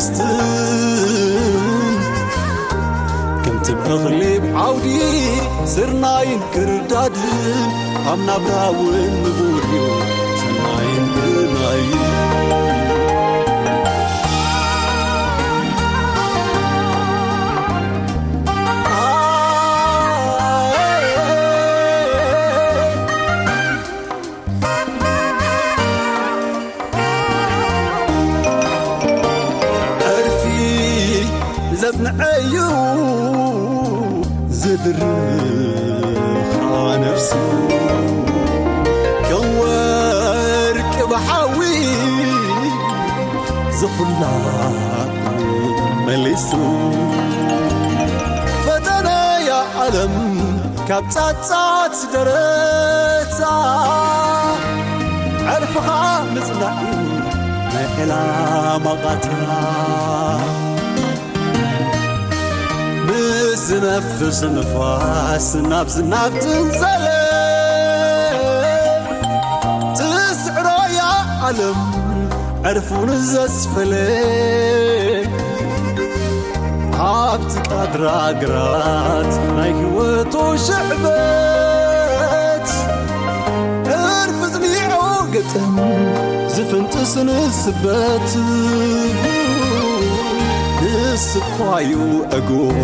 ስትም ከምቲ እኽሊ ኣብ ዓውዲ ስርናይን ክርዳድን ኣብ ናብራ እውን ንቡር እዩ ሰናይን ግናይን። ዕርፊ ዘጽንዐዩ ዝድርኻ ነፍሱ ከም ወርቂ ብሓዊ ዝኹላ መሊሱ ፈተነያ ዓለም ካብ ጻጻት ደረታ ዕርፍኻ ምጽናዕ እዩ ናይ ዕላማ ቃታ። ምስ ዝነፍስ ንፋስ ናብ ዝናብ ትንዘለ ትስዕሮ እያ ዓለም ዕርፉን ዘስፈለ ኣብቲ ቃድራ ግራት ናይ ህይወቱ ሽዕበት ዕርፊ ዝኒዖ ገጠም ዝፍንጥስ ንስበት ንስኳዩ ዕጉብ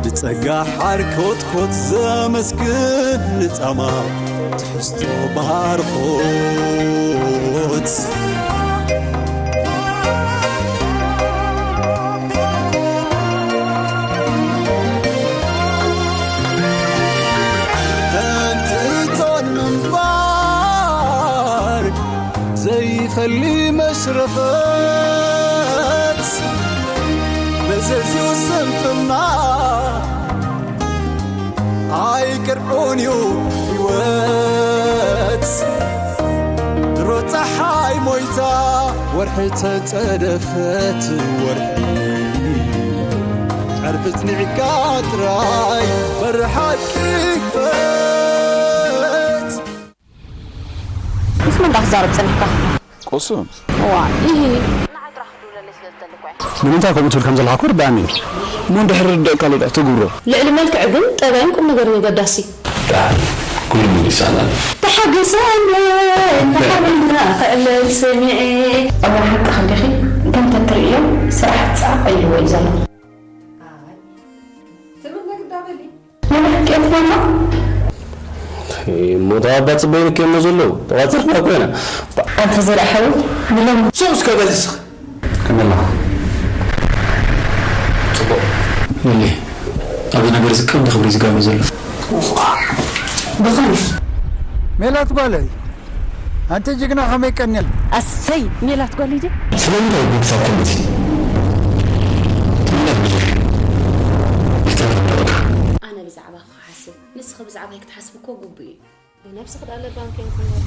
ብጸጋ ሓርኮትኮት ዘመስግን ንጻማ ትሕዝቶ ባርኾት። ከምቲ እቶን ምንባር ዘይፈሊ መሽረፈት መዘዝኡ ስንፍና ኣይቅርዑን እዩ ህይወት ድሮ ፀሓይ ሞይታ ወርሒ ተፀደፈት ወርሒ ዕርፊ ፅኒዕካ ጥራይ በሪ ሓቂ ክፈት። ምስ መን ዳ ክዛረብ ጸኒሕካ? ቁሱም። ዋ፣ ኢሂ። ንዓይ ጥራሕ ክድውለለይ ስለ ዝደሊ እኮ እየ። ንምንታይ ከምኡ ትብል ከም ዘለኻ እኮ ርድኣኒ እዩ። እሞ እንድሕር ርድእካ ኣሎ ዶ ትግብሮ? ልዕሊ መልክዕ ግን ጠባይን ቁም ነገርን እዩ ኣገዳሲ። ደሓን፣ ኩሉ መሊሳና ኣሎ። ተሓገሰኒ፣ እንድሕር ኢልና ክዕልል ስምዒ። ኣብ ናይ ሓቅኻ እንዲኺ፣ ከም ተትርእዮ ስራሕ ጻቕ ኢልዎ እዩ ዘሎ። ኣይ፣ ትብል መግዳ በሊ። ንብሓቂ እያ ትመርሖ? እሞ ተባባ ጽበይልኪ እሞ ዘለዉ ተቋጺርና እኮ ኢና። ኣንታ ዘርኢ ሓዊ ንሎም። ሱቕ እስከ በል እስኺ። ከመይ ኣለኻ? ጽቡቕ። ወሊ፣ ኣብዚ ነገር እዚ ቀንዲ ክብሪ ዝገብሮ ዘሎ። ብኸምስ። ሜላት ጓለይ፣ ኣንቲ ጅግና ከመይ ቀንያ? ኣሰይ ሜላት ጓል ሂጂ። ስለምንታይ ግን ክሳብ ክንድዚ ትምለስ ብዙሕ ይተረፈካ? ኣነ ብዛዕባኺ ክሓስብ፣ ንስኺ ብዛዕባይ ክትሓስቢ እኮ ግቡእ እዩ። ብነብስኺ ደኣ ለባም ኬንኪ እምበር።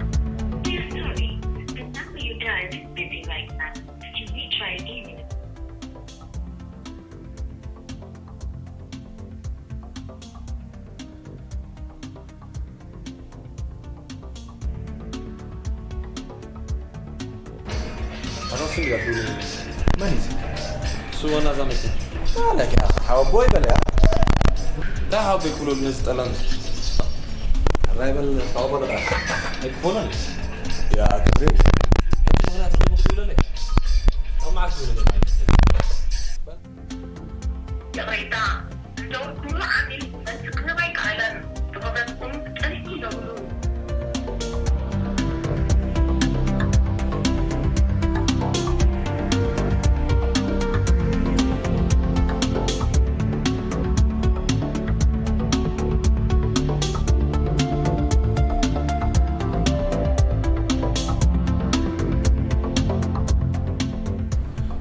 Sorry, the number you dialed is busy right now. You may try again. ኣታ ስም ይላል። መን እዩ? እሱ ዋና እዛ መኪና። ማለክ ያ ሓወቦይ በል ያ። ዳ ሓወቦይ ክብሎ ነዚ ጠላም። ራይ በል ተቐበሎ ዳ። ኣይክኾኖን። ያ ግዜ። ሕጂ ምኽንያት ሪቡ ክትብለለይ። ኣብ መዓስ ይብለለይ ማለት እዩ። ይቕሬታ፣ እንዶ ኩሉ ዓሚል መልሲ ክህብ ኣይከኣለን። ብኽብረትኩም ጥልቂ ዘብሉ።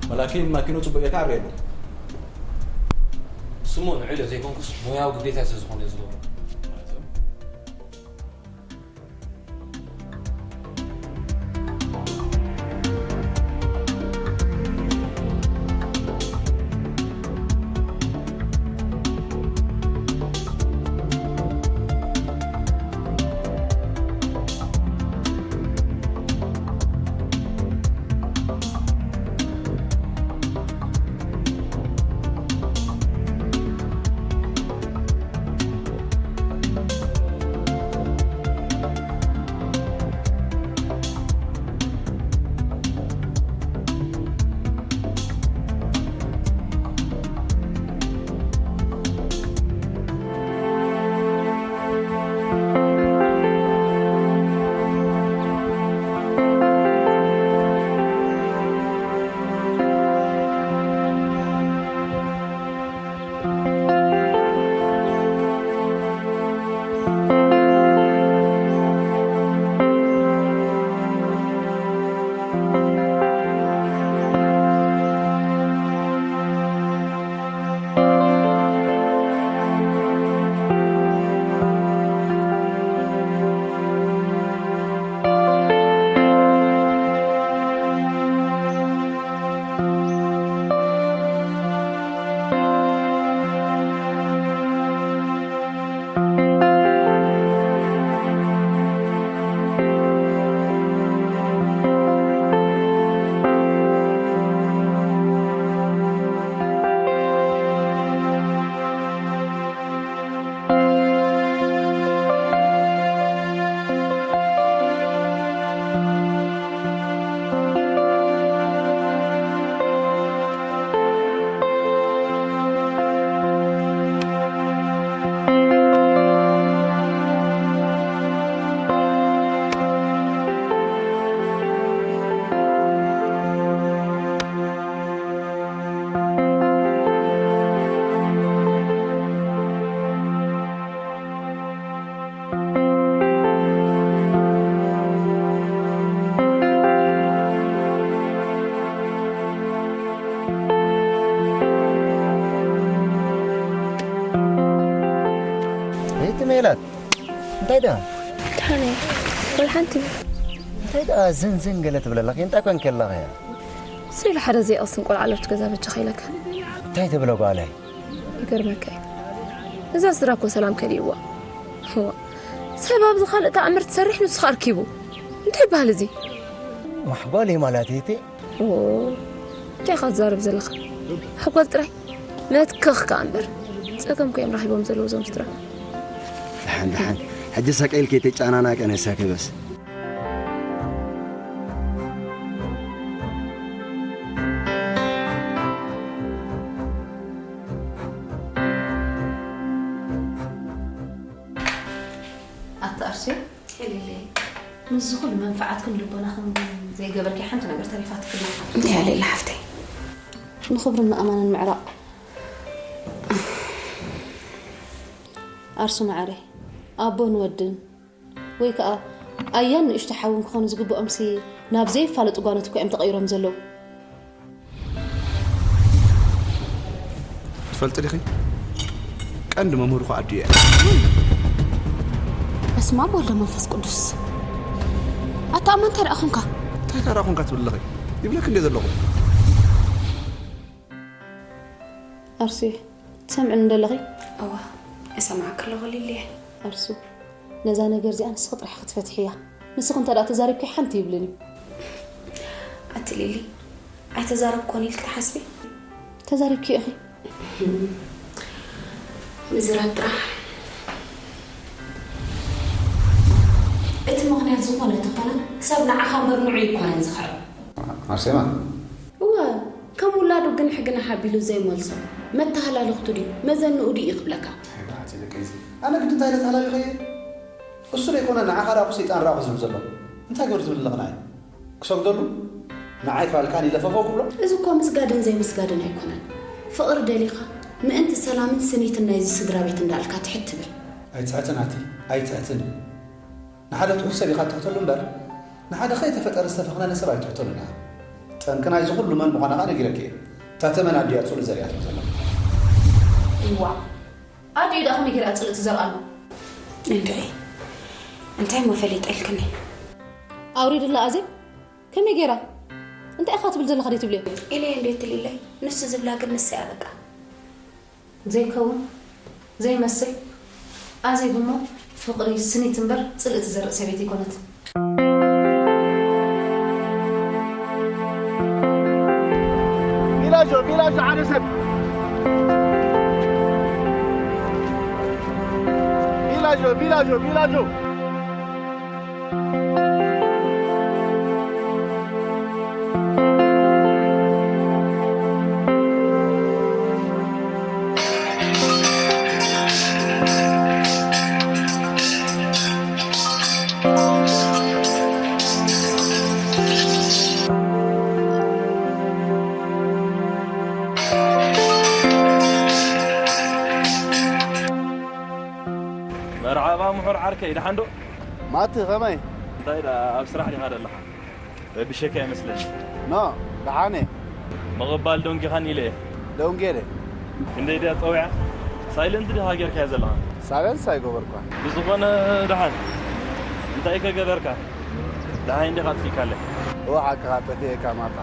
መላኪ ማኪኖ ጽቡቅ ጌርካ ኣርእየሉ። ስሙ ንዕዮ ዘይኮንኩስ ሞያዊ ግዴታ ስለ ዝኾነ እየ ዝገብሮ። እንታይ ደኣ? ደሓን እየ። ወላ ሓንቲ። እንታይ ደኣ ዝን ዝን ገለ ትብለላ? እንታይ ኮንኪ ኣለኺ? ስለ ሓደ ዘይቕስን ቆልዓ ኣለብቲ ገዛ በጃኻ ኢለካ። እንታይ ትብሎ ጓለይ? ይገርመካ እዩ። እዛ ስድራ እኮ ሰላም ከሊእዋ። እዋ። ሰብ ኣብዚ ካልእ ተኣምር ትሰርሕ ንሱ ኸኣ ኣርኪቡ። እንታይ ይበሃል እዚ? ማሕጓል እዩ ማለት እዩ እቲ? ኦ፣ እንታይ ኢኻ ትዛረብ ዘለኻ? ማሕጓል ጥራይ? መትከኽ ከኣ እምበር። ጸገም እኮ እዮም ረኺቦም ዘለዉ እዞም ስድራ። ደሓን፣ ደሓን። ሕጂ ሰቀ ኢልኪ ተጨናናቂ ነሰኪ በስ። ኣታ ኣርሴ፣ ሄሌለይ፣ ምስዚ ኩሉ መንፍዓትክን ልቦናኽን ዘይገበርኪ ሓንቲ ነገር ተሪፋትኪ ድያ? እንታይ ኣለ ኢላ ሓፍተይ? ንኽብርን ንኣማንን ምዕራቕ። ኣርሱ መዓረይ፣ ኣቦ ንወድን ወይ ከኣ ኣያን ንእሽቶ ሓውን ክኾኑ ዝግብኦምሲ ናብ ዘይፋለጡ ጓኖት እኮ እዮም ተቐይሮም ዘለዉ። ትፈልጢ ዲኺ? ቀንዲ መምህር እኮ ኣዲኡ እያ። በስመ ኣብ ወወልድ ወመንፈስ ቅዱስ። ኣታ ኣማ እንታይ ደኣ ኾንካ? እንታይ ደኣ ኾንካ ትብሊ ኣለኺ? ይብለኪ እንደ ዘለኹ። ኣርሱየ፣ ትሰምዕኒ እንደ ኣለኺ? እዋ፣ እሰምዓኪ ኣለኹ ሊሊየ። ኣርሱ፣ ነዛ ነገር እዚኣ ንስኺ ጥራሕ ክትፈትሕያ። ንስኺ እንተ ደኣ ተዛሪብኪ ሓንቲ ይብልን እዩ። ኣቲ ሊሊ፣ ኣይተዛረብኩን ኢልኪ ትሓስቢ? ተዛሪብኪ ኢኺ። ምዝራብ ጥራሕ። እቲ ምኽንያት ዝኾነ ተኾነ፣ ሰብ ንዓኻ እምበር ንዑ ኣይኮነን ዝኽዕብ። ኣርሴማ። እወ፣ ከም ውላዱ ግንሒ ግንሒ ኣቢሉ ዘይመልሶ፣ መተሃላለኽቱ ድዩ፣ መዘንኡ ድዩ እዩ ክብለካ። ኣይ፣ ብሓቂ ደቀይ፣ ኣነ ግዲ እንታይ ኢለ ተሃላሊኸ እየ? እሱ ዘይኮነ ንዓኻ ዳኣ እኮ ሰይጣን ራእኹ ዝብል ዘሎ። እንታይ ግበር ዝብል ኣለኽና እዩ? ክሰግደሉ? ንዓይ ፋልካን ኢለ ፈፈው ክብሎ? እዚ እኮ ምስጋድን ዘይምስጋድን ኣይኮነን። ፍቕሪ ደሊኻ፣ ምእንቲ ሰላምን ስኒትን ናይዚ ስድራ ቤት እንዳልካ ትሕት ትብል። ኣይትሕትን ኣቲ፣ ኣይትሕትን። ንሓደ ትሑት ሰብ ኢኻ ትሕተሉ እምበር፣ ንሓደ ከይተፈጠረ ዝተፈኽነነ ሰብ ኣይትሕተሉን ኢኻ። ጠንቂ ናይዚ ኩሉ መን ምዃና ኸኣ ነጊረኪ እየ። እታ ተመን ኣዲኣ ጽሉእ ዘሪኣቶ ዘሎ። እዋ፣ ኣዲኡ ደኣ ከመይ ገይራ ጽልእ ትዘርኣሉ? እንድዒ፣ እንታይ እሞ ፈሊጠልክኒ? ኣውሪድላ ኣዜብ፣ ከመይ ገይራ? እንታይ ኢኻ ትብል ዘለኻ ደይ ትብልዮ? ኢለየ እንድየ ትልኢለይ፣ ንሱ ዝብላ ግን ንሳ እያ በቃ። ዘይከውን፣ ዘይመስል፣ ኣዜብ እሞ ፍቕሪ ስኒት እምበር ጽልእ ትዘርእ ሰበይቲ ኣይኮነትን። ቪላጆ፣ ቪላጆ፣ ሓደ ሰብ። ቪላጆ፣ ቪላጆ፣ ቪላጆ። መርሓባ ምሑር ዓርከይ፣ ደሓን ዶ? ማቲ፣ ከመይ? እንታይ ደኣ፣ ኣብ ስራሕ ዲኻ ዘለኻ? ረቢሸካ ይመስለኒ። ኖ፣ ደሓን እየ። ምቕባል ደንጊኻኒ ኢለ እየ። ደንጌለ። ክንደይ ድያ ጸዊዓ? ሳይለንት ዲኻ ጌርካያ ዘለኻ? ሳይለንስ ኣይገበርኳን። ብዝኾነ ደሓን። እንታይ ከ ገበርካ? ደሃይ እንዲኻ ኣጥፊእካለይ። እወ፣ ሓቅኻ፣ ጠፊኤካ ማታ።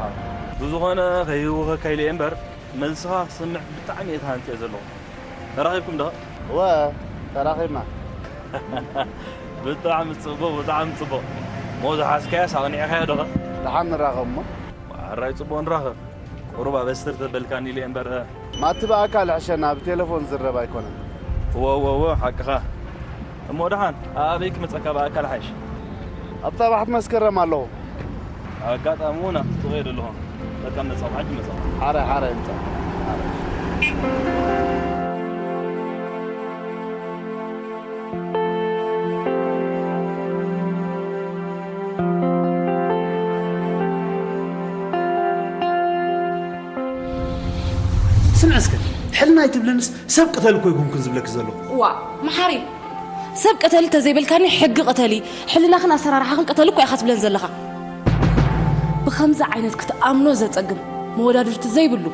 ብዝኾነ ከይህውኸካ ኢለ እየ እምበር፣ መልስኻ ክሰምዕ ብጣዕሚ እየ ተሃንጥየ ዘለኹ። ተራኺብኩም ዶ? እወ፣ ተራኺብና። ብጣዕሚ ጽቡቕ፣ ብጣዕሚ ጽቡቕ። እሞ ዝሓዝካያስ ኣቕኒዕካዮ ዶ? ደሓን ንራኸብ እሞ። ሕራይ ጽቡቕ ንራኸብ። ቁሩብ ኣበስትር ተበልካኒ ኢለ እምበር። ማቲ ብኣካል ይሕሸና፣ ብቴሌፎን ዝረብ ኣይኮነን። እወ፣ እወ፣ እወ፣ ሓቅኻ። እሞ ደሓን ኣበይ ክመጸካ ብኣካል ሓይሽ? ኣብታ ባሕቲ መስከረም ኣለኹ። ኣጋጣሚ እውን ኣብቲ ጥቕኦ እየ ዘለኹ። በቃ መጻኹ፣ ሕጂ መጻኹ። ሓራይ፣ ሓራይ፣ ምጻእ። ስምዒ እስከ፣ ሕልና ኣይትብልንስ፣ ሰብ ቅተል እኮ ኣይኮንኩን ዝብለኪ ዘለኹ። ዋ፣ መሓሪ፣ ሰብ ቅተሊ ተዘይበልካኒ፣ ሕጊ ቅተሊ፣ ሕልናኽን ኣሰራርሓኽን ቅተሊ እኮ ኢኻ ትብለን ዘለኻ። ብኸምዚ ዓይነት ክትኣምኖ ዘጸግም፣ መወዳድርቲ ዘይብሉ፣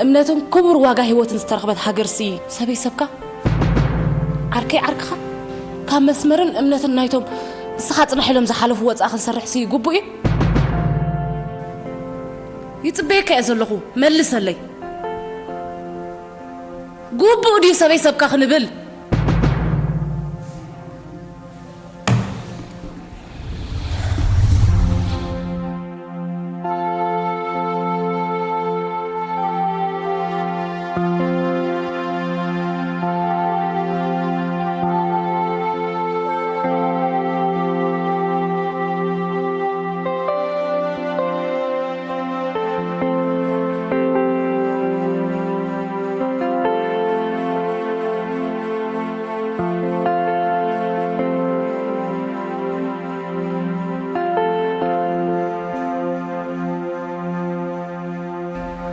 እምነትን ክቡር ዋጋ ህይወትን ዝተረኽበት ሃገርሲ ሰበይ ሰብካ? ዓርከይ ዓርክኻ? ካብ መስመርን እምነትን ናይቶም ንስኻ ጽናሕ ኢሎም ዝሓለፉ ወጻኢ ክንሰርሕ ሲ ግቡእ እዩ? ይጽበየካ እየ ዘለኹ፣ መልሰለይ። ግቡእ ድዩ ሰበይ ሰብካ ክንብል?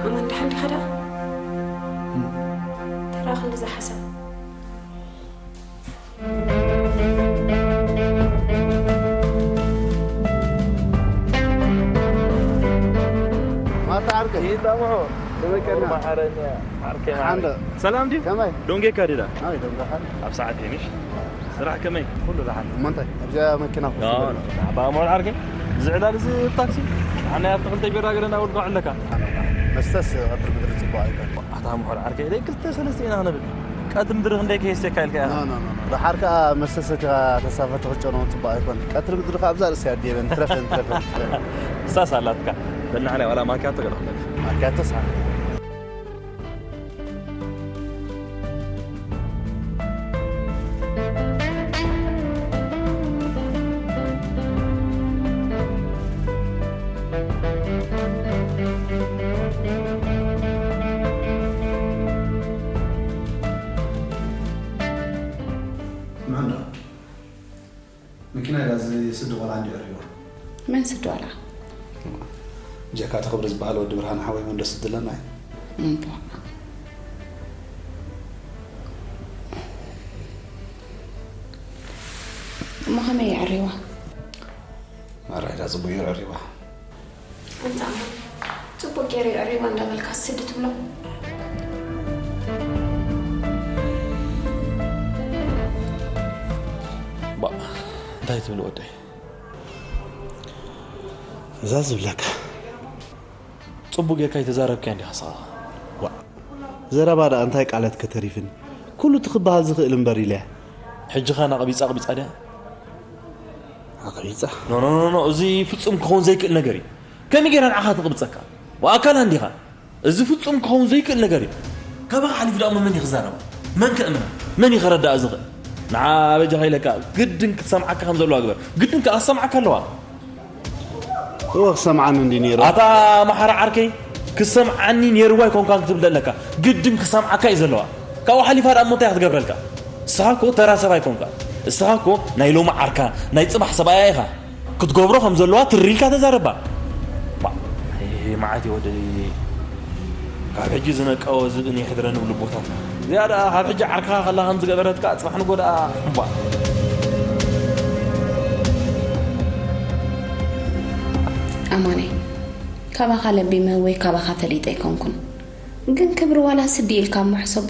ኣማን፣ ደሓን ዲኻ ደኣ? ተራ ክንድዛ ሓሳብ። ማታ ዓርከይ። ይጣምሑ። ደበቀና። ማሓረኛ ዓርከይ ማሓረኛ። ሓንደ። ሰላም ድዩ? ከመይ? ዶንጌካ ዲዳ? ኣይ፣ ዶንጌካ። ኣብ ሰዓት የምሽ። ስራሕ ከመይ? ኩሉ ደሓን። እሞ እንታይ? ኣብዚኣ መኪና ኮፍ ኣዎ፣ ኢለ። ኣባ መሆን ዓርከይ። እዚ ዕላል እዚ ብታክሲ። ኣነ ኣብቲ ክልተ ቢራ ገለ እናበልኩ ኣለካ። መስተስ ቀትሪ ምድሪ ጽቡቕ ኣይኮን። ኣታ ምሁር ዓርከይ፣ ደይ ክልተ ሰለስተ ኢና ክንብል። ቀትሪ ምድሪ ክንደይ ከየስተካ ኢልካ ኢኻ? ኖ፣ ኖ፣ ኖ፣ ኖ። ደሓር ከኣ መስተሰትኻ ተሳፈርቲ ክጨነቑ ጽቡቕ ኣይኮን። ቀትሪ ምድሪ ከኣ ኣብዛ ርእሲ ኣዲበን ትረፈን፣ ትረፈን፣ ትረፈን። እሳስ ኣላትካ። በል ንዓና ዋላ ማኪያቶ ገለ ክብለካ። ማኪያቶ ሰሓ። መን ዶ? መኪና ኢላ እዚ ስዲ ቆልዓ እንዲ ዕርይዋ። መን ስዲ ቆልዓ? ጀካ ተኽብሪ ዝበሃል ወዲ ብርሃን ሓወይ መን ዶ ስዲ ኣለና እዩ? እምቧ። እሞ ከመይ የዕርይዋ? ማራ ኢላ ጽቡቅ እዩ ዕርይዋ። ኣንታ ኣማን፣ ጽቡቅ ገይሩ የዕርይዋ እንዳበልካ ስዲ ትብሎ? ባ፣ እንታይ ትብል ወደይ? እዛ ዝብለካ። ጽቡቅ ጌርካ ኣይተዛረብካያ እንዲኻ ስኻ። ዋ፣ ዘረባ ደኣ እንታይ ቃላት ከተሪፍን? ኩሉ እቲ ክበሃል ዝኽእል እምበር ኢለያ። ሕጂ ኸ ናቕቢጻ ኣቕቢጻ ድያ? ኣቕቢጻ? ኖ፣ ኖ፣ ኖ፣ ኖ፣ እዚ ፍጹም ክኸውን ዘይክእል ነገር እዩ። ከመይ ጌራ ንዓኻ ትቕብጸካ? ወኣካላ እንዲኻ። እዚ ፍጹም ክኸውን ዘይክእል ነገር እዩ። ካባኻ ሓሊፉ ደኣ መን እዩ ክዛረባ? መን ከእምና? መን እዩ ከረዳኣ ዝኽእል? ንዓ በጃኻ ኢለካ፣ ግድን ክትሰምዓካ ከም ዘለዋ ግበር። ግድን ከኣ ክትሰምዓካ ኣለዋ። እወ፣ ክሰምዓኒ እንዲ ነይሩ። ኣታ ማሓራ ዓርከይ፣ ክሰምዓኒ ነይርዋ ኣይኮንካን ክትብል ዘለካ። ግድን ክሰምዓካ እዩ ዘለዋ። ካብኡ ሓሊፋ ደኣ እሞ እንታይ እያ ክትገብረልካ? እስኻ እኮ ተራ ሰብ ኣይኮንካ። እስኻ እኮ ናይ ሎሚ ዓርካ፣ ናይ ጽባሕ ሰብኣያ ኢኻ። ክትገብሮ ከም ዘለዋ ትሪ ኢልካ ተዛረባ። ባ፣ ይሄ መዓት እዩ ወደይ። ካብ ሕጂ ዝነቀወ ዝብኢ የሕድረኒ ብልቦታትና። እዚኣ ደኣ ካብ ሕጂ ዓርካ ከላ ከም ዝገበረትካ ጽባሕ ንጎ ደኣ እባ። ኣማነይ፣ ካባኻ ለቢመ ወይ ካባኻ ፈሊጠ ኣይኮንኩን። ግን ክብሪ ዋላ ስዲ ኢልካ እሞ ሕሰቦ።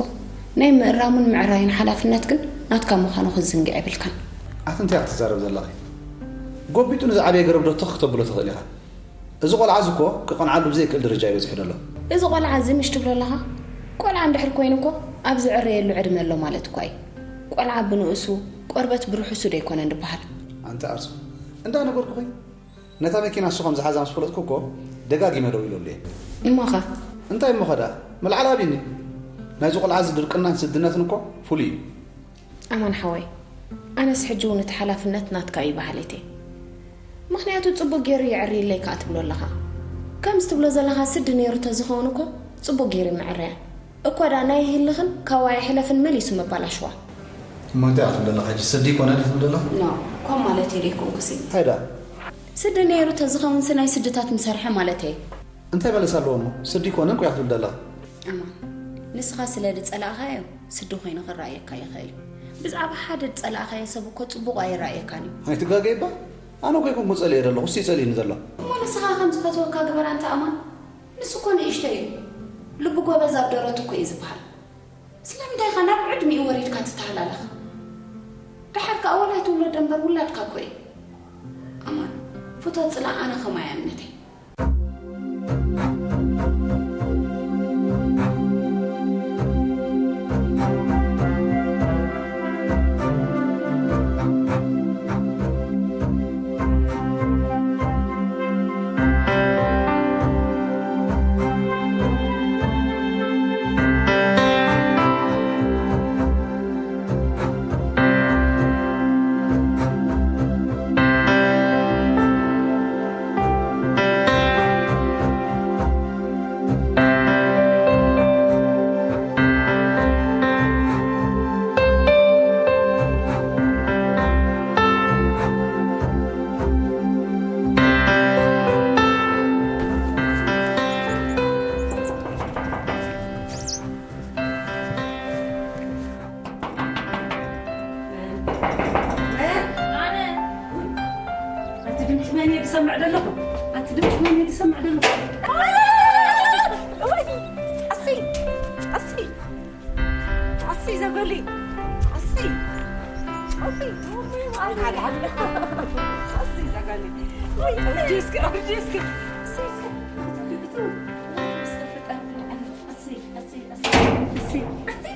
ናይ ምእራሙን ምዕራይን ሓላፍነት ግን ናትካ ምዃኑ ክትዝንግዕ የብልካን። ኣቲ እንታይ ክትዛረብ ዘለኺ? ጎቢጡ ንዝዓበየ ገረብ ዶ ትኽ ክተብሎ ትኽእል ኢኻ? እዚ ቆልዓ እዚ እኮ ክቐንዓሉ ብዘይክእል ደረጃ እዩ በጺሑ ዘሎ። እዚ ቆልዓ እዚ ምሽ ትብሎ ኣለኻ? ቆልዓ እንድሕር ኮይኑ እኮ ኣብ ዝዕረየሉ ዕድመ ኣሎ ማለት እኳ እዩ። ቆልዓ ብንኡሱ ቆርበት ብርሑሱ ዶ ኣይኮነን ዝበሃል? ኣንቲ ኣርሱ፣ እንዳነገርኩኺ፣ ነታ መኪና እሱ ከም ዝሓዛ ምስ ፈለጥኩ እኮ ደጋጊመ ደው ኢለሉ እየ። እሞኸ? እንታይ እሞኸ ደኣ? መልዓል ኣብዩኒ። ናይዚ ቆልዓ እዚ ድርቅናን ስድነትን እኮ ፍሉይ እዩ። ኣማን ሓወይ፣ ኣነስ ሕጂ እውን እቲ ሓላፍነት ናትካ እዩ በሃሊት እየ። ምኽንያቱ ጽቡቕ ገይሩ የዕርየለይ ከኣ ትብሎ ኣለኻ። ከምዚ ትብሎ ዘለኻ ስዲ ነይሩ ተዝኸውን እኮ ጽቡቕ ገይሩ ምዕረያ። እኮ ዳ ናይ ህልኽን ካዋይ ሕለፍን መሊሱ መባላሽዋ። እሞ እንታይ ኣትብሎ ኣለኻ ሕጂ? ስዲ ኮነ ድዩ ትብል ዘለኻ? ኖ፣ ኮም ማለት እየ ደይኮንኩሲ። እንታይ ደኣ? ስዲ ነይሩ ተዝኸውንሲ ናይ ስድታት ምሰርሐ ማለት እየ። እንታይ መለሳ ኣለዎ እሞ? ስዲ ኮነ እንኮ እያ ትብል ዘለኻ። ኣማን፣ ንስኻ ስለ ድጸላእኻዮ ስዲ ኮይኑ ክረኣየካ ይኽእል እዩ። ብዛዕባ ሓደ ድጸላእኻዮ ሰብ እኮ ጽቡቕ ኣይረኣየካን እዩ። ኣይትጋገይባ። ኣነ እኮ ኣይኮንኩ ጸሊኤ ዘለኹ፣ እሱ እዩ ጸሊእኒ ዘሎ። እሞ ንስኻ ከም ዝፈትወካ ግበር ኣንታ ኣማን። ንሱ እኮ ንእሽቶ እዩ። ልቢ ጎበዝ ኣብ ደረቱ እኮ እዩ ዝበሃል። ስለምንታይ ኢኻ ናብ ዕድሚኡ ወሪድካ ትተሃላለኽ? ደሓር ከኣ ወላ ኣይትውለዶ እምበር ውላድካ እኮ እዩ። ኣማን፣ ፎቶ ጽላእ ኣነ ከማይ እያ እምነተይ። ኣቲ ድምፂ መን እየ ዝሰምዕ ዘለኹ? ኣቲ ድምፂ መን እየ ዝሰምዕ ዘለኹ? ኣሲ፣ ኣሲ፣ ኣሲ ዘገሊ፣ ኣሲ፣ ኣሲ፣ ኣሲ ዘገሊ። ወይ፣ ዲስክ፣ ዲስክ፣ ኣሲ፣ ኣሲ፣ ኣሲ፣ ኣሲ፣ ኣሲ፣ ኣሲ፣ ኣሲ።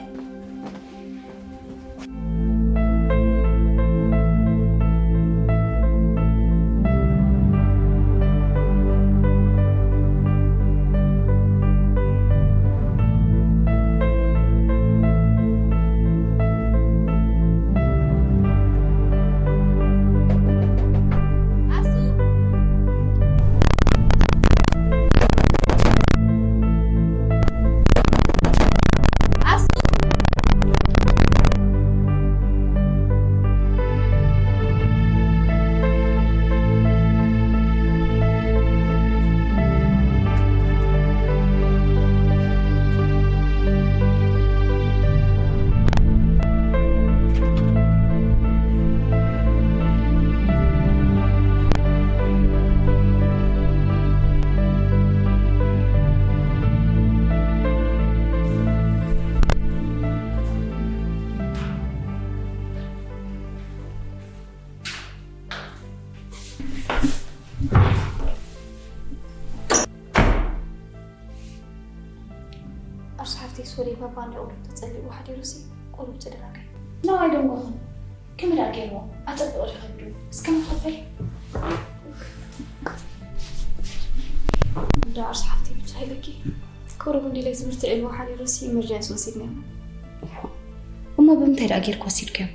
ኣርሲ ሓፍተይ ሶሪ፣ ባባ እንዳ ቁሩብ ተጸሊኡ ሓዲሩሲ ቁሩብ ተደናገር። ነዋይ ደንጎኹም። ከመይ ደኣ ገይርዎ? ኣጸብቑ ዶ ከብዱ? እስከ ንኸፈል። እንዳ ኣርሲ ሓፍተይ ብቻ ኢለኪ። ቁሩብ እንዲ ለይቲ ብርትዕ ኢልዎ ሓዲሩሲ ኢመርጀንሲ ወሲድናዮ። እሞ ብምንታይ ደኣ ጌርኩ ወሲድክዮ?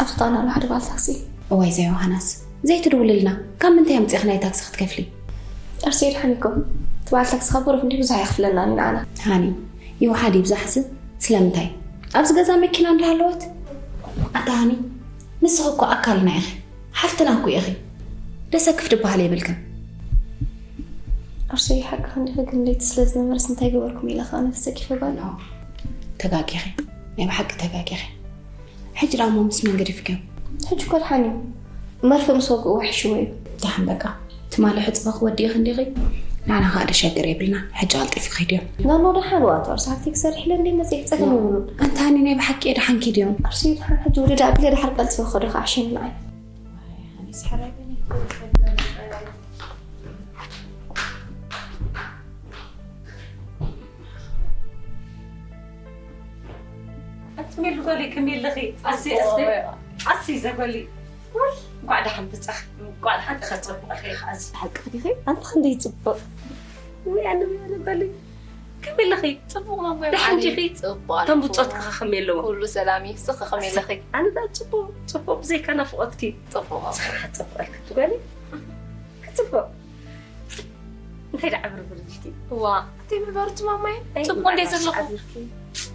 ኣብቲ ጥቕና ኣሎ ሓደ በዓል ታክሲ። እዋይ እዛ ዮሃናስ፣ ዘይትድውልልና፣ ካብ ምንታይ ኣምጺእኺ ናይ ታክሲ ክትከፍሊ? ኣርሲ የድሓን እኮ፣ እቲ በዓል ታክሲ ካብ ብሩኽ እንዲሁ ብዙሕ ኣይኽፍለናን ንዓና። ሃኒ፣ ይውሓድ ይብዛሕሲ ስለምንታይ? ኣብዚ ገዛ መኪና እንዳሃለወት? ኣታ ሃኒ፣ ንስኺ እኮ ኣካልና ኢኺ፣ ሓፍትና እኮ ኢኺ። ደሰክፍ ድበሃል የብልክን። ኣርሲ ሓቅኺ እንዲኺ፣ ግን ለይቲ ስለ ዝነበረስ እንታይ ገበርኩም ኢለ ከኣ ነፍሲ ሰኪፈ ባል። ኖ፣ ተጋጊኺ፣ ናይ ብሓቂ ተጋጊኺ። ሕጂ ደኣ እሞ ምስ መን ገዲፍክዮ? ሕጂ እኮ ደሓን እዩ። መርፍእ ምስ ወግእዎ ሕሽዎ እዩ። ደሓን በቃ። ትማሊ ሕጽበኺ ወዲእኺ እንዲኺ? ንዓና ከኣ ደሸግር የብልና። ሕጂ ቀልጢፍኪ ኪድዮ። ኖ፣ ኖ፣ ደሓን ዋቶ፣ ኣርሲ ሓፍተይ ክሰርሕ ኢለ እንደ መጽእ ጸገም የብሉን። ኣንታ ሃኒ ናይ ብሓቂ እየ ደሓን ኪድዮ። ኣርሲ ደሓን ሕጂ ወደዳ ኣቢለ ደሓር ቀልጢፈ ክኸዶ ከኣ ኣሕሸኒ ንዓይ። ኣቲ ሜሉ ጓለይ ከመይ ኣለኺ? ኣሲ፣ ኣሲ፣ ኣሲ ዘጓለይ። ውይ፣ እንኳዕ ደሓን መጻኺ፣ እንኳዕ ደሓን ተኸጸብኺ። ኣዚ ሓቂ ዲኺ? ኣንቲ ክንደይ ጽቡቕ። ውይ፣ ኣነ ሜሉ ጓለይ። ከመይ ኣለኺ? ጽቡቕ ማሞ። ደሓን ዲኺ? ጽቡቕ ኣለኹ። እቶም ብጾትኪ ከ ከመይ ኣለዎ? ኩሉ ሰላም እዩ። ንስኺ ከመይ ኣለኺ? ኣነ ደኣ ጽቡቕ፣ ጽቡቕ ብዘይካ ናፍቖትኪ። ጽቡቕ። ንስኺ ደኣ ጽቡቕ ኣለኪ ጓለይ። ጽቡቕ። እንታይ ደኣ ዕብርብር ኢልኪ? እዋ፣ እንታይ ምዕባር እቲ ማማይ? ኣይ፣ ጽቡቕ እንደ ምዕባር ዘለኹ። ሰዓብ ኢልኪ።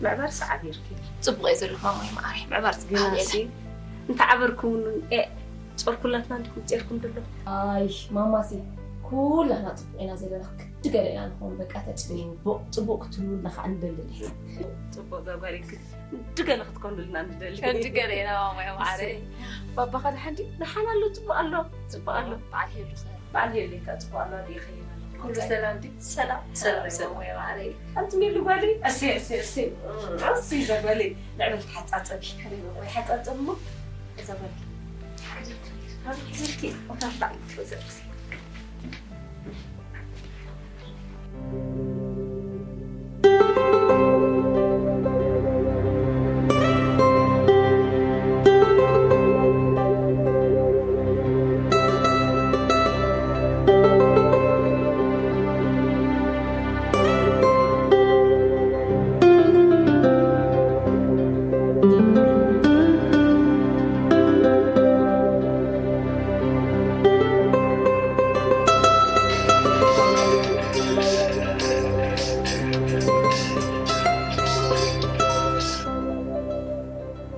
ምዕባር ሰዓብ ኢልኪ። ጽቡቕ እየ ዘለኹ ማማይ መዓረይ። ምዕባር ዝበሃል የለ። እንታይ ዓበርኩም? ኤ፣ ጾር ኩላትና እንዲኹም ጼርኩም ደሎ። ኣይ፣ ማማሲ፣ ኩላትና ጽቡቕ ኢና ዘለና። ክዲ ገለ ኢና ንኸውን። በቃ፣ ተጽቡቕ፣ ጽቡቕ ክትብሉልና ከኣ ንደሊ ንሕና። ጽቡቕ ጓጓሪክ። እንዲ ገለ ክትኮኑልና ንደሊ። እንዲ ገለ ኢና ማማይ መዓረይ። እሰይ። ባባኻ ደሓን ድዩ? ደሓን ኣሎ፣ ጽቡቕ ኣሎ፣ ጽቡቕ ኣሎ። በዓል ሄሉ ኸ? በዓል ሄሉ ከ ጽቡቕ ኣሎ፣ ድዩ ኸይና? ኩሉ ሰላም ድዩ? ሰላም፣ ሰላም፣ ሰላም። ማማይ መዓረይ። ኣንቲ ሜሉ ጓለይ? እሰይ፣ እሰይ፣ እሰይ። እም፣ እሰይ ዘጓለይ። ንዕበል ተሓጻጸቢ። ከመይ ማማይ ሓጻጸብ እሞ?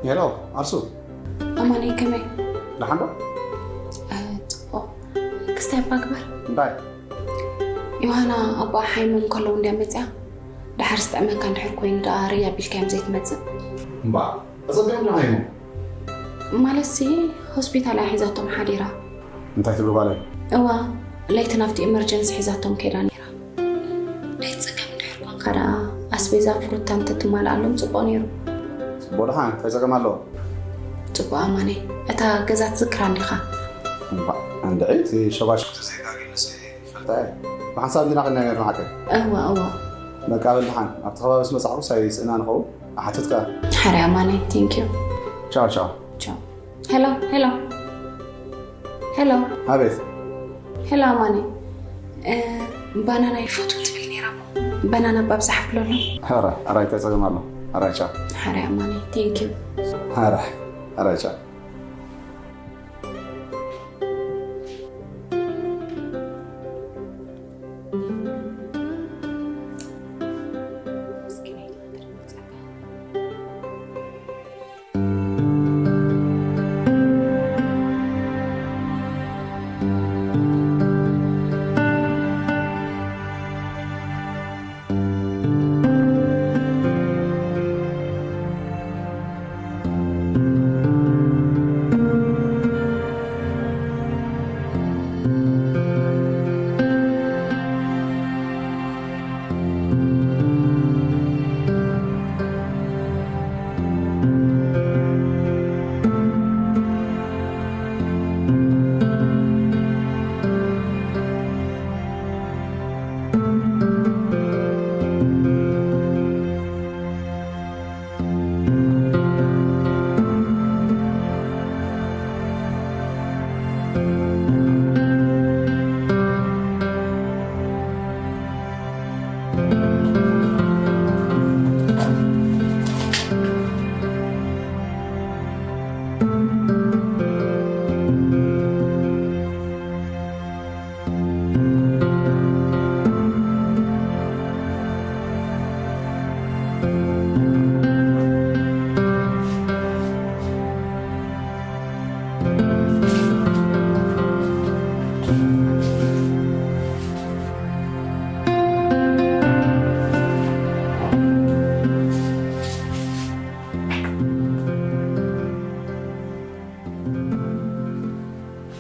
ሄሎ ኣርሱ። ኣማነይ ከመይ? ደሓን ዶ? ጽቡቕ። ክስታይ እባ ግበር። እንታይ? ዮሃና ኣቦኣ ሓይሞም ከለዉ እንድያ መጽያ። ደሓር ዝጥዕመካ እንድሕር ኮይኑ ደኣ ርያ ቢልካዮም ዘይትመጽእ? እምባ፣ ተጸቢቖም ዶ ሓይሞም? ማለትሲ ሆስፒታል እያ ሒዛቶም ሓዲራ። እንታይ ትብሉ ጓለይ? እዋ፣ ለይቲ ናብቲ ኢመርጀንሲ ሒዛቶም ከይዳ ነይራ። ናይ ጸገም እንድሕር ኮንካ ደኣ ኣስቤዛ ፍሩታ እንተትማልኣሎም ጽቡቕ ነይሩ። ጽቡቕ ደሓን፣ እንታይ ጸገም ኣለዎ? ጽቡቕ ኣማነይ፣ እታ ገዛ ትዝክራ እንዲኻ? እምባ፣ እንድዒ እቲ ሸባሽኩ ተዘይጋጊ ንሱ ይፈልጣ እየ። ብሓንሳብ እንዲና ከድና ነርና ሓቀይ። እዋ፣ እዋ። በቃ በል ደሓን፣ ኣብቲ ከባቢ ምስ መጻእኩ ሳይ ስእና ንኸውን። ኣሓትት ከኣ። ሓራይ ኣማነይ፣ ቴንክ ዩ። ቻው፣ ቻው። ቻው። ሄሎ፣ ሄሎ። ሄሎ። ኣቤት። ሄሎ ኣማኒ፣ እ፣ ባናና ይፈቱ ትብል ነይራ እሞ፣ ባናና እባ ብዝሓ ኣብለሉ። ኧረ፣ ኧረ ኣይታይ ጸገም ኣሎ። ኧረ ቻው። ሓራይ ኣማኒ፣ ቴንክ ዩ። ኧረ፣ ኧረ ቻው።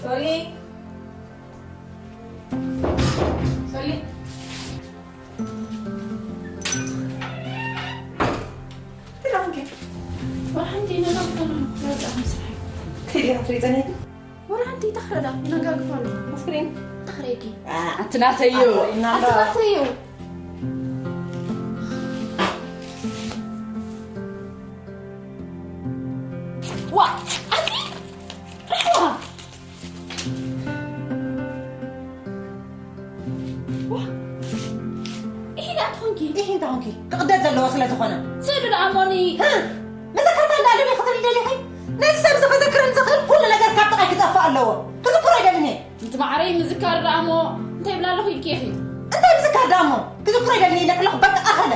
ሶሊ፣ ሶሊ። ትዳንከ? ወሓንቲ ነጋግፋሉ። ወጣ ምስራይ። ትዲያ ትሪዘነይ? ወላ ሓንቲ ተኽረዳ ነጋግፋሉ። መስክሪን? ተኽሬኪ። ኣንቲ ናተዩ። ኣንቲ ናተዩ። ዋ፣ ኣንቲ ራሕዋ። ዋ፣ ኢሂ ደኣ ትኾንኪ? ኢሂ እንታይ ኾንኪ? ክቕደድ ዘለዎ ስለ ዝኾነ። ስእሉ ደኣ እሞኒ። ህም! መዘከርታ እንዳኣለኒ ክትብል ደሊኺ? ነዚ ሰብ እዚ ከዘክረኒ ዝኽእል ኩሉ ነገር ካብ ጥቓይ ክጠፍእ ኣለዎ። ክዝክሮ ኣይደልን እየ። እንቲ ማዕረይ ምዝካር ደኣ እሞ እንታይ ይብላ ኣለኹ ኢልኪ ኢኺ? እንታይ ምዝካር ደኣ እሞ? ክዝክሮ ኣይደልን እየ ኢለኪ ኣለኹ። በቃ ኣኸለ።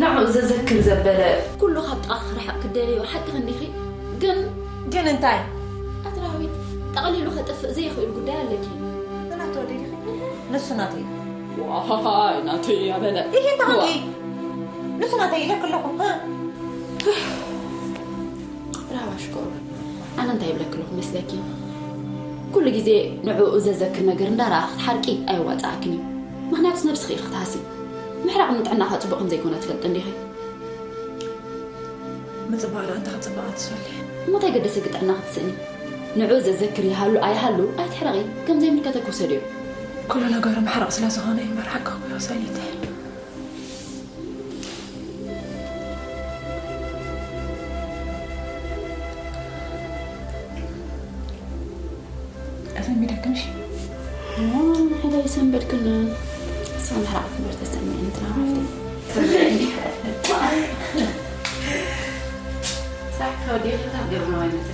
ንዕኡ ዘዘክር ዘበለ። ኩሉ ካብ ጥቓ ክርሕቕ ክደልዮ ሓቂ ከኒኺ። ግን ግን እንታይ? ኣትራዊት ጠቕሊሉ ከጥፍእ ዘይኽእል ጉዳይ ኣለኪ። ብናተወ ደሊኺ? ንሱ ናተይ። ዋይ ናተይ ያበለ። ይሄ እንታይ? ንሱ ናተይ ኢለክ ኣለኹ። ራባ ሽኮር፣ ኣነ እንታይ ይብለኪ ኣለኹ መስለኪ? ኩሉ ግዜ ንዕኡ ዘዘክር ነገር እንዳረኣ ክትሓርቂ ኣየዋፅኣክን እዩ። ምኽንያቱስ ነብስኺ ኢኺ ክትሃሲ። ምሕራቕ ንጥዕናኻ ፅቡቕ ከምዘይኮነ ትፈልጢ እንዲኺ? ምፅባቕ ደኣ እንታይ ክፅባቕ ትሰሊ? እሞ እንታይ ገደሰኪ ጥዕና ክትስእኒ? ንዕኡ ዘዘክር ይሃሉ ኣይሃሉ ኣይትሕረቒ፣ ከም ዘይምልከተኪ ውሰድዮ። ኩሉ ነገሩ ምሕራቕ ስለ ዝኾነ እዩ እምበር ሓቂ እኮ እዩ ሰሊተይ። ኣሰንቢደክምሽ? ሕደ ይሰንበድክን። ሳምሕራ ክብር ተሰሚዕኒ ትናፍቲ። ሳሕ ከወዲኺ ካብ ገርማዊ መጸ።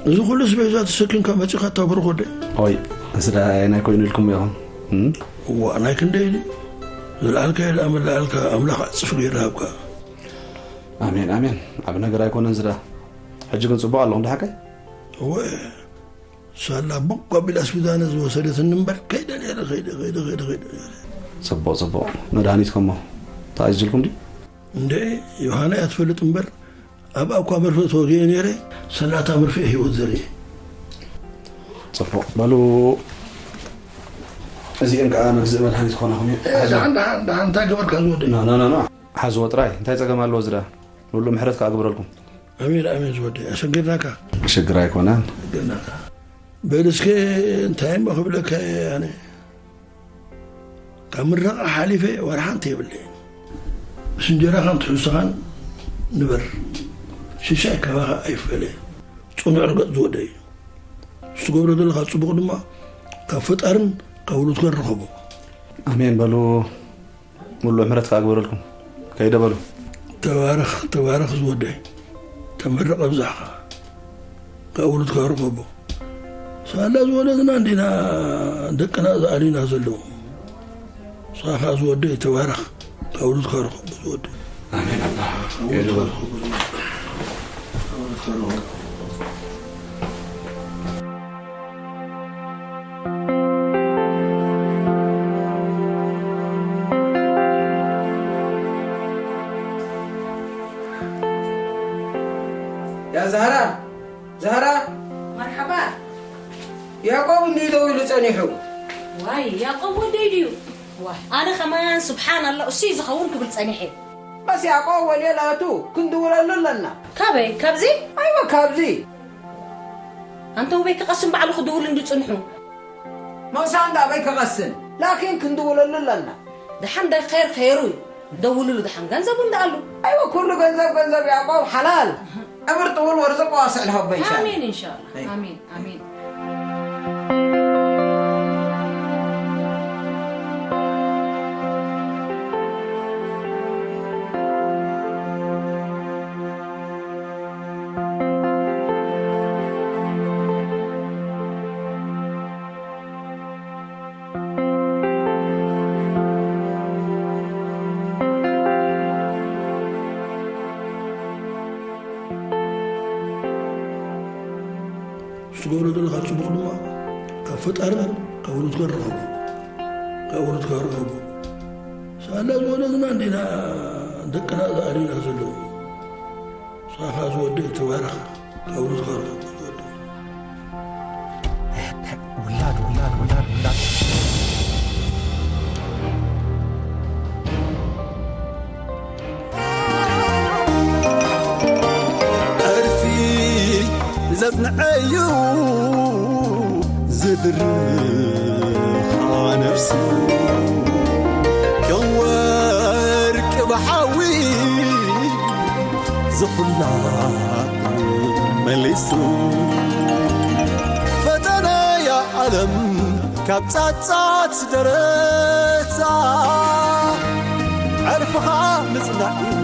እዚ ኩሉ ስቤዛ ተሰኪምካ መጺኻ እታ ብሩኽ ወደይ? ኦይ፣ እዚ ደኣ ናይ ኮይኑ ኢልኩም ኢኹም። እም? እዋ፣ ናይ ክንደይ ድዩ? ዝለዓልካዮ ደኣ መላዕልካ፣ ኣምላኽ ዕጽፍ ገይሩ ሃብካ። ኣሜን፣ ኣሜን። ዓቢ ነገር ኣይኮነን እዚ ደኣ። ሕጂ ግን ጽቡቕ ኣለኹም፣ ደሓቀይ? እወ፣ ሳላ ቦቕ ኣቢላ ስዊዛነ ዝወሰደትኒ እምበር፣ ከይደ ነይረ፣ ከይደ፣ ከይደ፣ ከይደ፣ ከይደ። ጽቡቕ፣ ጽቡቕ። መድሃኒት ከሞ ተኣዚዙልኩም ድዩ? እንደ ዮሃና እያ ትፈልጥ እምበር፣ ኣብኣ እኳ መርፍእ ተወጊአ ነይረ፣ ሰላታ መርፍእ ህይወት ዘርኢ። ጽቡቕ። በሉ፣ እዚአን ከኣ መግዝኢ መድሃኒት ክኾናኹም እዩ። እ፣ ሓዙ። ደሓን፣ ደሓን፣ ደሓን፣ እንታይ ገበርካ ዝወደይ? ኖ፣ ኖ፣ ኖ፣ ኖ። ሓዝዎ ጥራይ። እንታይ ጸገም ኣለዎ እዚ ደኣ? ንሉ ምሕረት ከኣ ግበረልኩም። ኣሜን፣ ኣሜን ዝወደይ። ኣሸጊርናካ። ሽግር ኣይኮነን። ኣሸጊርናካ። በል እስከ እንታይ እሞ ክብለካ እየ ኣነ? ካብ ምረቓ ሓሊፈ ዋላ ሓንቲ የብለይን። ምስ እንጀራኻን ትሕዝቶኻን ንበር። ሽሻይ ካባኻ ኣይፈለ። ጽኑዕ ርገጽ ዝወደይ። እሱ ትገብሮ ዘለኻ ጽቡቕ ድማ ካብ ፈጣርን ካብ ውሉድካን ርኸቦ። ኣሜን በሉ። ምሉእ ምሕረት ከኣ ግበረልኩም። ከይደ በሉ። ተባረኽ፣ ተባረኽ ዝወደይ። ተመረቕ ኣብዛሕኻ። ካብ ውሉድካ ርኸቦ። ሳላ ዝወለድና እንዲና ደቅና ዝኣልዩና ዘለዉ። ንስኻ ከኣ ዝወደይ ተባረኽ። ካብ ውሉድካ ርኸቦ ዝወደይ። ኣሜን ኣባ። ካብ ውሉድካ ርኸቦ ዝወደይ። ካብ ውሉድካ ርኸቦ። ያ ዛህራ፣ ዛህራ። መርሓባ። ያዕቆብ እንዲዩ ደው ኢሉ ጸኒሑ። ዋይ፣ ያዕቆብ ወደይ ድዩ? ዋይ፣ ኣነ ከማን ስብሓን ኣላህ፣ እሱ እዩ ዝኸውን ክብል ጸኒሐ። ስ ያዕቆብ ወልየ ላቱ ክንድውለሉ ኣለና። ካበይ? ካብዚ? ኣይወ ካብዚ። ኣንተ ውበይ ክቐስን ባዕሉ ክድውል እንዱ ጽንሑ። መውሳንዳ ኣበይ ክቐስን? ላኪን ክንድውለሉ ኣለና። ደሓን ደ ኸይር ኸይሩ እዩ። ደውልሉ ደሓን ገንዘቡ እንዳኣሉ። ኣይወ ኩሉ ገንዘብ ገንዘብ ያዕቆብ ሓላል። ዕምር ጥውል ወርዝቅ ዋስዕ ልሃቦ ኢንሻ ኣላህ። ኣሜን ኢንሻ ኣላህ። ኣይ። ኣሜን ኣሜን። እሱ ትገብሮ ዘለኻ ጽቡቕ ንዋ ካብ ፈጣርን ካብ ወለድካን ርኸቦ። ካብ ወለድካ ርኸቦ። ሳላ ዝኾነ ግና እንዴና ደቅና ዝኣልዩና ዘለዉ። ሳኻ ዝወደ ተባረኽ። ካብ ወለድካ ርኸቦ ዝወደ። ውላድ፣ ውላድ፣ ውላድ፣ ውላድ። ዕርፊ ዘጽንዐዩ ዝድርኻ ነፍሱ ከም ወርቂ ብሓዊ ዝኹላ መሊሱ ፈተነያ ዓለም ካብ ጻጻት ደረታ ዕርፍኻ ምጽናዕ እዩ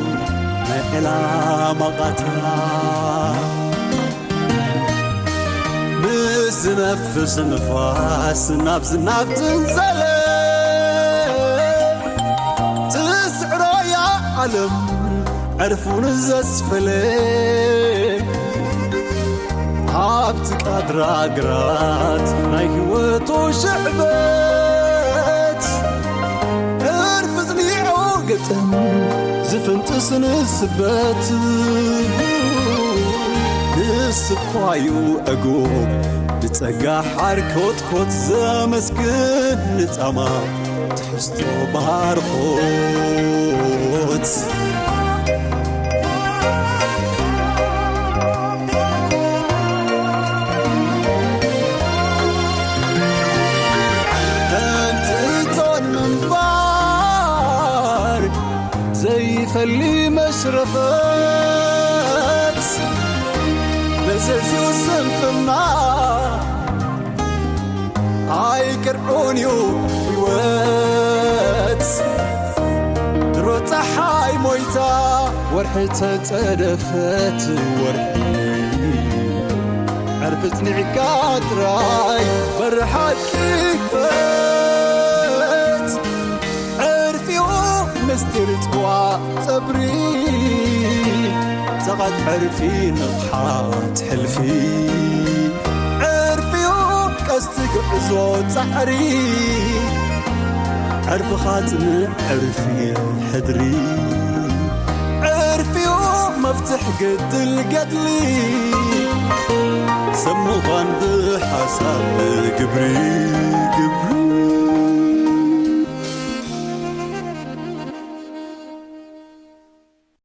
ናይ ዕላማ ቃታ። ብዝነፍስ ንፋስ ናብዚ ናብ ትንዘለ ትስዕሮ እያ ዓለም ዕርፉ ንዘስፈለ ኣብቲ ቃድራ ግራት ናይ ህይወቱ ሽዕበት ዕርፊ ዝኒዑ ግጥም ዝፍንጥስ ንስበት ንስኳዩ ዕጉብ ብጸጋ ሓርኮትኮት ዘመስግን ንጻማ ትሕዝቶ ባርኾት። ከምቲ እቶን ምንባር ዘይፈሊ መሽረፈት መዘዙ ስንፍና ኣይቅርዑን እዩ ህይወት። ድሮ ጸሓይ ሞይታ ወርሒ ተጸደፈት ወርሒ ዕርፊ ጽኒዕካ ጥራይ በሪ ሓቂ ክፈት። ዕርፊኡ ምስጢር ጽዋ ጸብሪ ጸቓት ዕርፊ ንቕሓት ሕልፊ ዕርፊኡ ቀስቲ ጉዕዞ ጻዕሪ ዕርፍኻ ጽንዕ ዕርፊ ሕድሪ ዕርፊኡ መፍትሕ ግድል ገድሊ ሰብ ምዃን ብሓሳብ ግብሪ ግብሪ